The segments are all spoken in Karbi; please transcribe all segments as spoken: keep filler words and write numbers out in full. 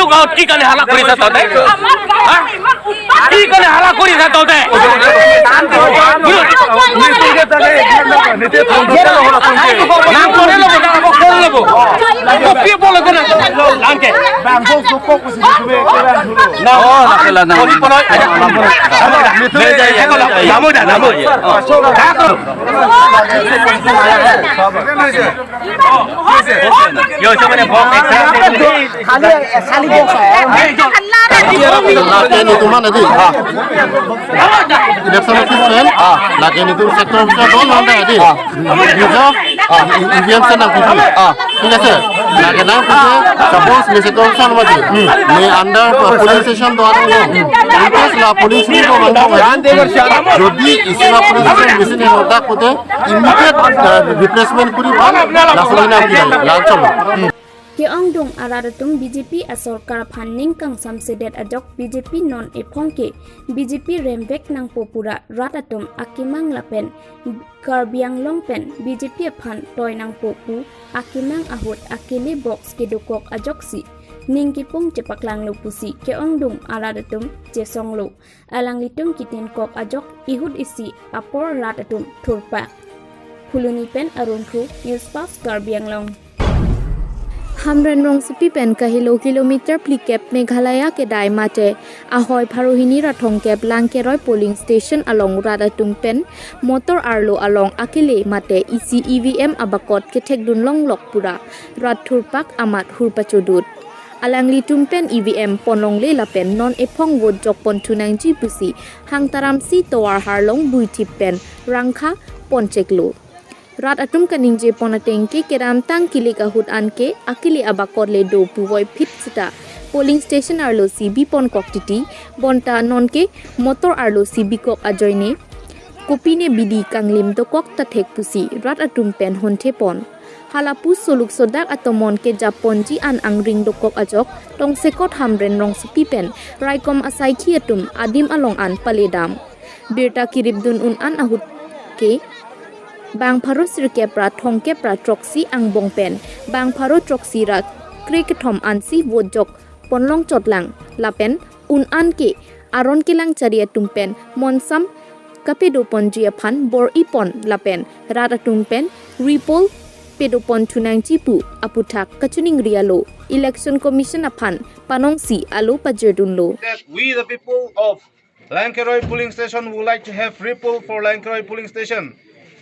এইটো গাঁৱত কি কাৰণে হাল্লা কৰি আছা তহঁতে? হা? কি কাৰণে হাল্লা কৰি আছা তহঁতে? নাম কোনে ল'ব? নাম কোনে ল'ব? কপিয়ে বলে কোনে? নাম কে? Lake nelitum mane di. Election office pen. Lake nelitum sector officer do non da di. Reserve, E V M si nangpipi. ঠিক আছে? Lake nangpipi. Suppose ne sector officer mati. Ne under, uh, polling station do adong lo. In case la polling station do adong lo. Jodi isi la polling station machine ne dak pote immediate, uh, replacement kuri pan laso nangpipi. Langsung. Ke-ongdung arat atum B J P asorkar aphan ning kangsamsedet ajok B J P non ephong ke B J P remvek nangpo pura rat atum akemang lapen Karbi Anglong pen B J P aphan toi nangpo pu akemang ahut akele box kedokok ajoksi ning kipung chepaklanglo pusi ke-ongdung arat atum chesonglo. Alanglitum kitinkok ajok ihut isi apor rat atum thurpak. Phuloni pen Arun Kro, News Fast Karbi Anglong. Hamren Rongsopi pen kahelo kilometer phlikep Meghalaya kedai mate ahoi pharo hini ra thomkep Langkeroi polling station along rat atum pen motor arlo along akele mate isi E V M abakot kethekdun longlok pura rat thurpak amat hur pachodut. Alanglitum pen E V M ponlongle lapen non ephong vote jokpon thunangji pusi Hangtaramsi tovar harlong buithip pen rangkha poncheklo. Rat atum kaningje pon ateng ke kedamtang kilik ahut anke akele abakot le do puvoiphit seta polling station arlosi biponkok titi bonta nonke motor arlosi bikok ajoine kopine bidi kanglim dokok ta thek pusi rat atum pen honthepon. Halapu soluk sodak atomon kejapponji an angring dokok ajok tongsekot Hamren Rongsopi pen raikom asaikhi atum adim along an paledam. Birta kiripdun un an ahut ke bang pharo sirkep ra thomkep ra throksi angbong pen bang pharo throksi ra krekethom ansi vote jokpon longchotlang lapen un an ke aron kelang chari atum pen monsam kapedoponji aphan bor-ipon lapen rat atum pen repoll pedopon thunangji pu aputhak kachiningri alo Election Commission aphan panongsi alo pajirdunlo. That we, the people of Langkeroi polling station, would like to have repoll for Langkeroi polling station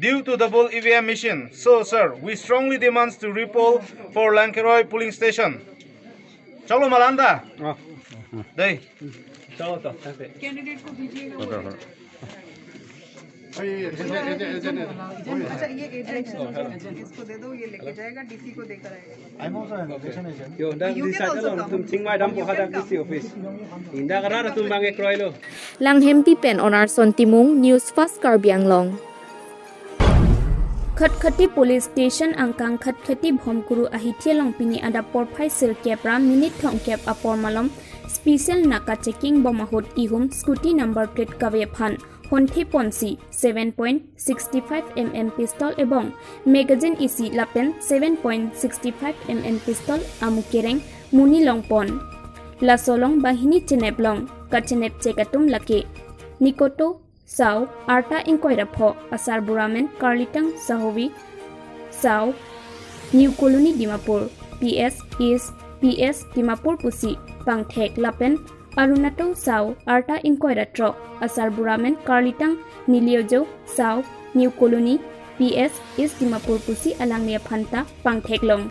due to double E V M machine. So, sir, we strongly demands to repoll for Langkeroi polling station. Chalo malanda. Dei. Candidate को दीजिएगा, वो दे दो। अच्छा, ये एजेंट, इसको दे दो, ये लेके जाएगा, डीसी को देकर आएगा। Yo, dak You can also come. Tum chingmai dam You ko hadak can come. D C office. Inda karara tum bang ekroilo. Langhempi pen Onarson Timung, News Fast Karbi Anglong. Khatkhati Police Station angkang Khatkhati Bhomkuru ahithe along pini adap porphai sirkep ra minute thomkep apor malom special naka checking bom ahut ihum scooty number plate kave aphan honthe ponsi seven point six five M M pistol ebong magazine isi lapen seven point six five M M pistol amu kereng muni long pon. Laso along banghini chenep long kachenep chek atum lake Nikoto Sao, arta ingkoi ra pho, asarbura men Karlitang Sahovi Sao, New Colony Dimapur, P S East, P S Dimapur pusi pangthek lapen Arunato Sao, arta ingkoi ra throk, asarbura men Karlitang Niliojo Sao, New Colony, P S East Dimapur pusi alangli aphan ta pangthek long.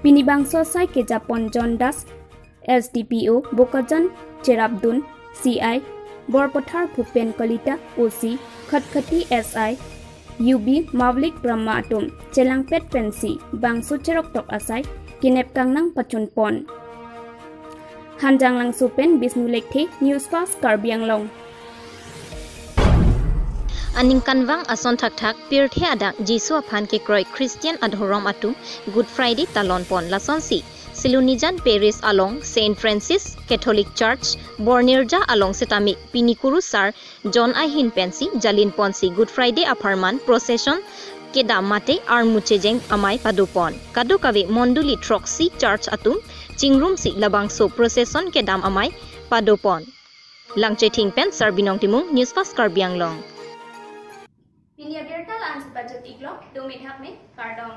Pini bangso asai kejapon John Das, S D P O Bokajan cherapdun, C I Borpathar Bhupen Kalita, O C Khatkhati, S I U B Maulik Brahma atum chelangpet pensi bangso cheroktok asai kenep kangnang pachun pon. Hanjanglangso pen Bisnu Lekthe, News Fast Karbi Anglong. Aningkanvang ason thakthak pirthe adak Jisu aphan kekroi Christian adhorom atum Good Friday talon pon lasonsi Silonijan Parish along Saint Francis Catholic Church Bornirja along setame pini kurusar John ahin pensi jalin ponsi Good Friday apharman procession kedam mate armu chejeng amei padopon. Kadokave mondoli throksi church atum chingrumsi labangso procession kedam amei padopon. Langchething pen Sarbinong Timung, News Fast Karbi Anglong. Pini abirta la-ansi pachot iklo, do methak me, kardom.